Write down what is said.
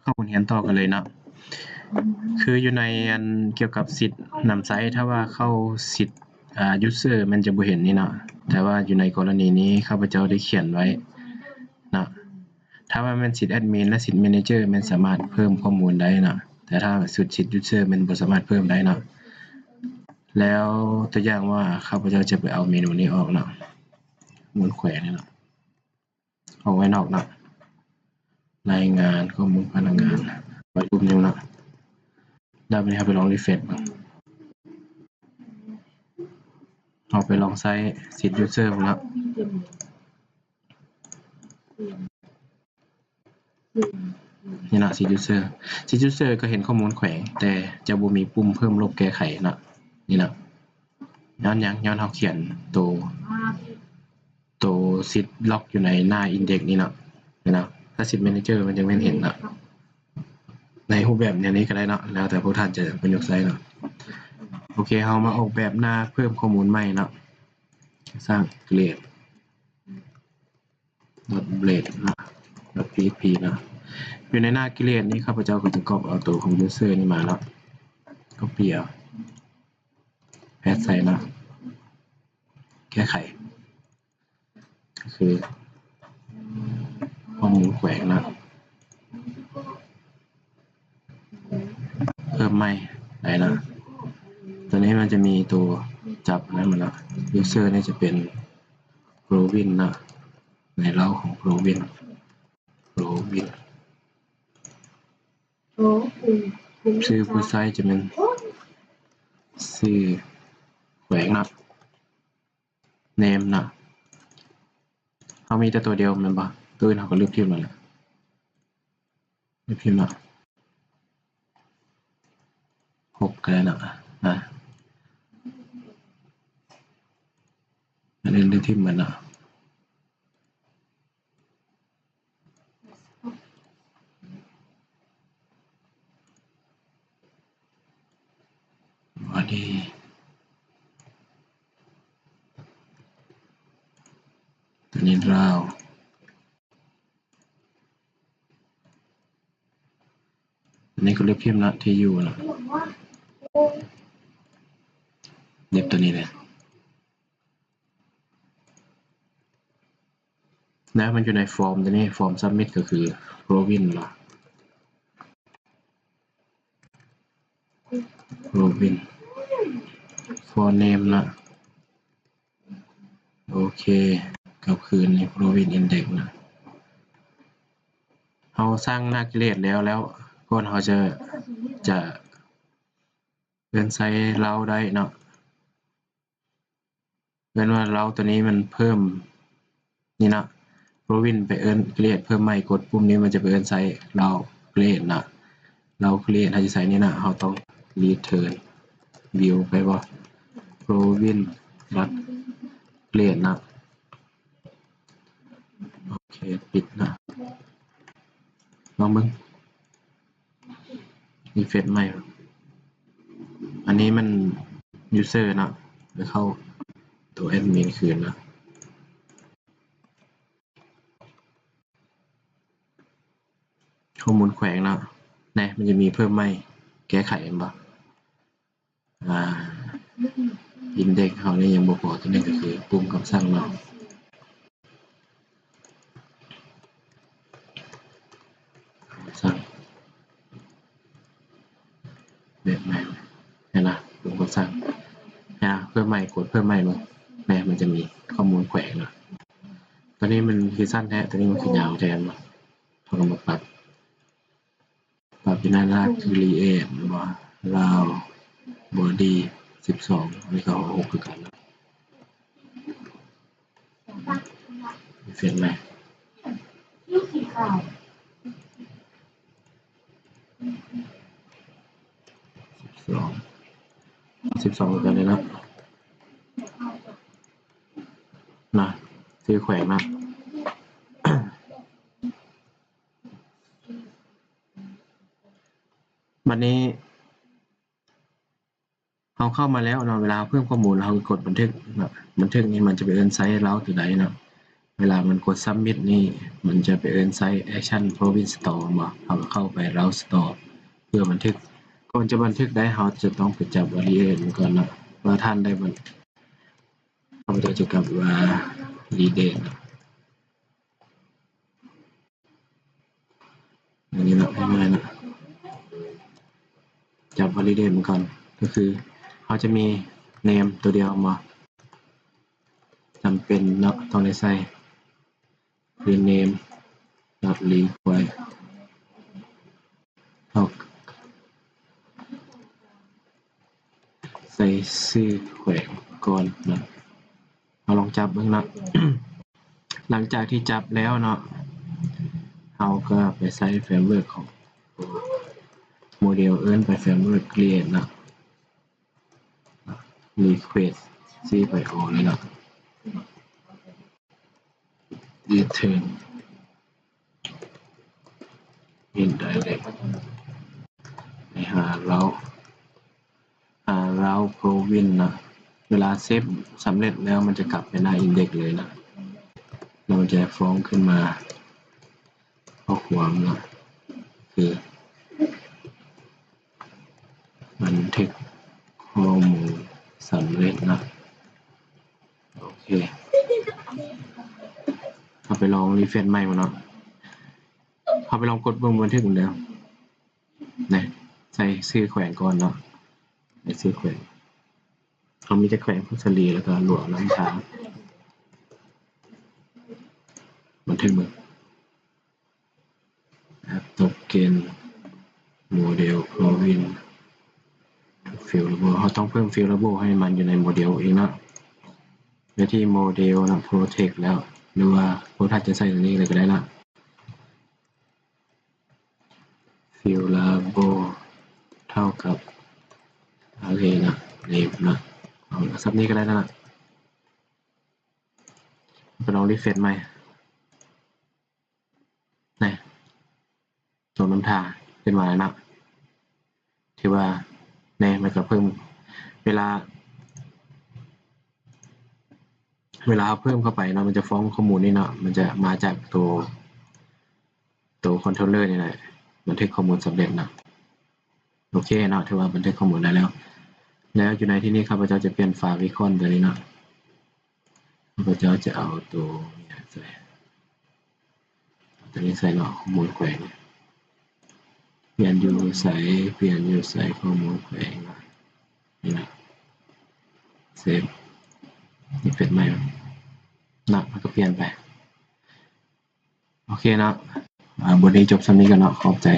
ເຂົ້າບົດຮຽນຕໍ່ກັນເລີຍເນາະ. ຄືຢູ່ໃນອັນກ່ຽວກັບສິດນຳໃຊ້ ຖ້າວ່າເຂົ້າສິດ ອາ user ແມ່ນຈະບໍ່ເຫັນນີ້ເນາະ, ແຕ່ວ່າຢູ່ໃນກໍລະນີນີ້ຂ້າພະເຈົ້າໄດ້ຂຽນໄວ້ເນາະ. ຖ້າວ່າແມ່ນສິດແອດມິນ ແລະ ສິດ manager ແມ່ນສາມາດເພີ່ມຂໍ້ມູນໄດ້ເນາະ, ແຕ່ຖ້າສຸດສິດ user ແມ່ນບໍ່ສາມາດເພີ່ມໄດ້ເນາະ. ແລ້ວຕົວຢ່າງວ່າຂ້າພະເຈົ້າຈະໄປເອົາເມນູນີ້ອອກເນາະ, ມູນແຂວງນີ້ເນາະ. ອອກໄວ້ນອກເນາະ, ລາຍງານຂໍ້ມູນພະນັກງານ ໄວ້ຮູບໜຶ່ງເນາະ. ແລ້ວບາດນີ້ເຮົາໄປລອງ refresh ເບິ່ງ, ເຮົາໄປລອງໃຊ້ສິດ user ເບິ່ງເນາະ. ນີ້ເນາະ ສິດ user, ສິດ user ກໍເຫັນຂໍ້ມູນແຂວງ ແຕ່ຈະບໍ່ມີປຸ່ມເພີ່ມ ລົບ ແກ້ໄຂເນາະ. ນີ້ເນາະ, ຍ້ອນຫຍັງ? ຍ້ອນເຮົາຂຽນໂຕ ໂຕສິດລັອກຢູ່ໃນໜ້າ index ນີ້ເນາະ, ເຫັນເນາະ. ຖ້າສິດ manager ມັນຈະແມ່ນເຫັນເນາະ, ໃນຮູບແບບແນວນີ້ກໍໄດ້ເນາະ, ແລ້ວແຕ່ພວກທ່ານຈະປະຍຸກໃຊ້ເນາະ. ໂອເຄ, ເຮົາມາອອກແບບໜ້າເພີ່ມຂໍ້ມູນໃໝ່ເນາະ, ສ້າງ create dot blade ເນາະ dot php ເນາະ. ຢູ່ໃນໜ້າ create ນີ້ ຂ້າພະເຈົ້າກໍຈະ copy ເອົາໂຕຂອງ user ນີ້ມາເນາະ, copy ເອົາ paste ໃສ່ເນາະ, ແກ້ໄຂ ກໍຄືຂໍ້ມູນແຂວງເນາະ, ເພີ່ມໃໝ່ໄດ້ເນາະ. ຕົວນີ້ມັນຈະມີໂຕຈັບນັ້ນມາເນາະ, user ນີ້ຈະເປັນ Provin ເນາະ, ໃນເລົາຂອງ Provin, Provin. ຊື່ຜູ້ໃຊ້ຈະແມ່ນຊື່ແຂວງເນາະ, name ເນາະ. ເຮົາມີແຕ່ຕົວດຽວແມ່ນບໍ່? ຕົວອື່ນເຮົາກໍລຶບຖິ້ມແລ້ວແຫຼະ, ລຶບຖິ້ມເນາະ, ຫົກກໍໄດ້ເນາະ. ອາ ອັນອື່ນລຶບຖິ້ມໝົດເນາະ. body ຕົວນີ້ລາວ, ຕົວນີ້ກໍເລັບພິມເນາະ, ທີ່ຢູ່ເນາະ, ເລັບຕົວນີ້ແຫຼະ. ແລ້ວມັນຢູ່ໃນຟອມຕົວນີ້, ຟອມ submit ກໍຄື Provin ເນາະ, Provin for name ເນາະ. ໂອເຄ, ກັບຄືນໃນ Provin Index ເນາະ. ເຮົາສ້າງໜ້າ create ແລ້ວ, ແລ້ວກ່ອນເຮົາຈະ ຈະເອີ້ນໃຊ້ເລົາໄດ້ເນາະ. ເອີ້ນວ່າເລົາຕົວນີ້ມັນເພີ່ມນີ້ເນາະ, Provin ໄປເອີ້ນ create ເພີ່ມໃໝ່, ກົດປຸ່ມນີ້ມັນຈະໄປເອີ້ນໃຊ້ເລົາ create ເນາະ. ເລົາ create ເຮົາຈະໃຊ້ນີ້ເນາະ, ເຮົາຕ້ອງ return view ໄປບໍ່ Provin dot create ເນາະ. ໂອເຄ, ປິດເນາະ, ລອງເບິ່ງ. Refresh ໃໝ່, ອັນນີ້ມັນ user ເນາະ, ໄປເຂົ້າໂຕ admin ຄືນເນາະ. ຂໍ້ມູນແຂວງເນາະ, ແນ່ ມັນຈະມີເພີ່ມໃໝ່ ແກ້ໄຂແມ່ນບໍ່? ອ່າ index ເຮົານີ້ຍັງບໍ່ພໍ, ຕົວນີ້ກໍຄືປຸ່ມຄຳສັ່ງເນາະ, ຄຳສັ່ງແບບໃໝ່, ເຫັນນະ, ປຸ່ມຄຳສັ່ງ, ເຫັນນະ, ເພີ່ມໃໝ່, ກົດເພີ່ມໃໝ່ເບິ່ງ, ແນ່ ມັນຈະມີຂໍ້ມູນແຂວງເນາະ. ຕົວນີ້ມັນຄືສັ້ນແທ້, ຕົວນີ້ມັນຄືຍາວແທ້ເນາະ, ເຮົາກໍມາປັບ ປັບຢູ່ໃນ Last Create ແມ່ນບໍ່? Round Body ສິບສອງ, ອັນນີ້ກໍຫົກຄືກັນເນາະ. ເປັນໄງ? ສິບສອງ, ສິບສອງຄືກັນເລີຍເນາະ, ນະ, ຊື່ແຂວງນະ. ບັດນີ້ເຮົາເຂົ້າມາແລ້ວເນາະ, ເວລາເຮົາເພີ່ມຂໍ້ມູນ ເຮົາກໍກົດບັນທຶກເນາະ, ບັນທຶກນີ້ມັນຈະໄປເອີ້ນໃຊ້ເລົາຕົວໃດເນາະ, ເວລາມັນກົດ submit ນີ້ ມັນຈະໄປເອີ້ນໃຊ້ action province store ແມ່ນບໍ່? ເຮົາກໍເຂົ້າໄປ route store ເພື່ອບັນທຶກ. ກ່ອນຈະບັນທຶກໄດ້ ເຮົາຈະຕ້ອງໄປຈັບ validate ມັນກ່ອນເນາະ ວ່າທ່ານໄດ້ບັນ ຂ້າພະເຈົ້າຈະກັບ validate ເນາະ. ອັນນີ້ເນາະ ງ່າຍໆເນາະ ຈັບ validate ມັນກ່ອນ ກໍຄືເຮົາຈະມີ name ຕົວດຽວແມ່ນບໍ່? ຈຳເປັນເນາະ ຕ້ອງໄດ້ໃສ່ rename dot require ເຮົາໃສ່ຊື່ແຂວງກ່ອນເນາະ. ເຮົາລອງຈັບເບິ່ງເນາະ. ຫຼັງຈາກທີ່ຈັບແລ້ວເນາະ ເຮົາກໍໄປໃສ່ framework ຂອງ model ເອີ້ນໄປ framework create ເນາະ request ຊີ້ໄປ all ເລີຍເນາະ return indirect ໄປຫາ route ຫາ route province ເນາະ. ເວລາເຊບສຳເລັດແລ້ວ ມັນຈະກັບໄປໜ້າ index ເລີຍເນາະ ແລ້ວມັນຈະຟ້ອງຂຶ້ນມາ ຂໍ້ຄວາມເນາະ ຄື ບັນທຶກຂໍ້ມູນສຳເລັດເນາະ. ໂອເຄ ເຮົາໄປລອງ refresh ໃໝ່ເນາະ. ເຮົາໄປລອງກົດເບິ່ງບັນທຶກເດີ ນະ ໃສ່ຊື່ແຂວງກ່ອນເນາະ ໃສ່ຊື່ແຂວງ. ເຮົາມີແຕ່ແຂວງຜົ້ງສາລີ ແລ້ວກໍຫຼວງນ້ຳທາ. ບັນທຶກເບິ່ງ app token model province field label ເຮົາຕ້ອງເພີ່ມ field label ໃຫ້ມັນຢູ່ໃນ model ເອງເນາະ. ໄປທີ່ model ເນາະ protect ແລ້ວ ຫຼືວ່າພວກທ່ານຈະໃສ່ຕົວນີ້ເລີຍກໍໄດ້ເນາະ. Field label ເທົ່າກັບ array ເນາະ name ເນາະ. ເອົາ ສ່ຳນີ້ກໍໄດ້ແລ້ວເນາະ. ໄປລອງ refresh ໃໝ່ ນະ ຕົວນ້ຳທາຂຶ້ນມາແລ້ວເນາະ. ຖືວ່າ ແນ່ ມັນກໍເພີ່ມ ເວລາ ເວລາເຮົາເພີ່ມເຂົ້າໄປເນາະ ມັນຈະຟ້ອງຂໍ້ມູນນີ້ເນາະ ມັນຈະມາຈາກໂຕ ໂຕ controller ນີ້ແຫຼະ ບັນທຶກຂໍ້ມູນສຳເລັດເນາະ. ໂອເຄເນາະ ຖືວ່າບັນທຶກຂໍ້ມູນໄດ້ແລ້ວ. ແລ້ວຢູ່ໃນທີ່ນີ້ ຂ້າພະເຈົ້າຈະປ່ຽນ favicon ຕົວນີ້ເນາະ. ຂ້າພະເຈົ້າຈະເອົາໂຕນີ້ໃສ່ ເອົາໂຕນີ້ໃສ່ເນາະ ຂໍ້ມູນແຂວງ ປ່ຽນຢູ່ໃສ ປ່ຽນຢູ່ໃສ ຂໍ້ມູນແຂວງ ນີ້ນະ ເຊບ ນີ້ເປັນໃໝ່ນະ ມັນກໍປ່ຽນໄປ. ໂອເຄເນາະ ອາ ບົດນີ້ຈົບສ່ຳນີ້ກ່ອນເນາະ ຂອບໃຈ.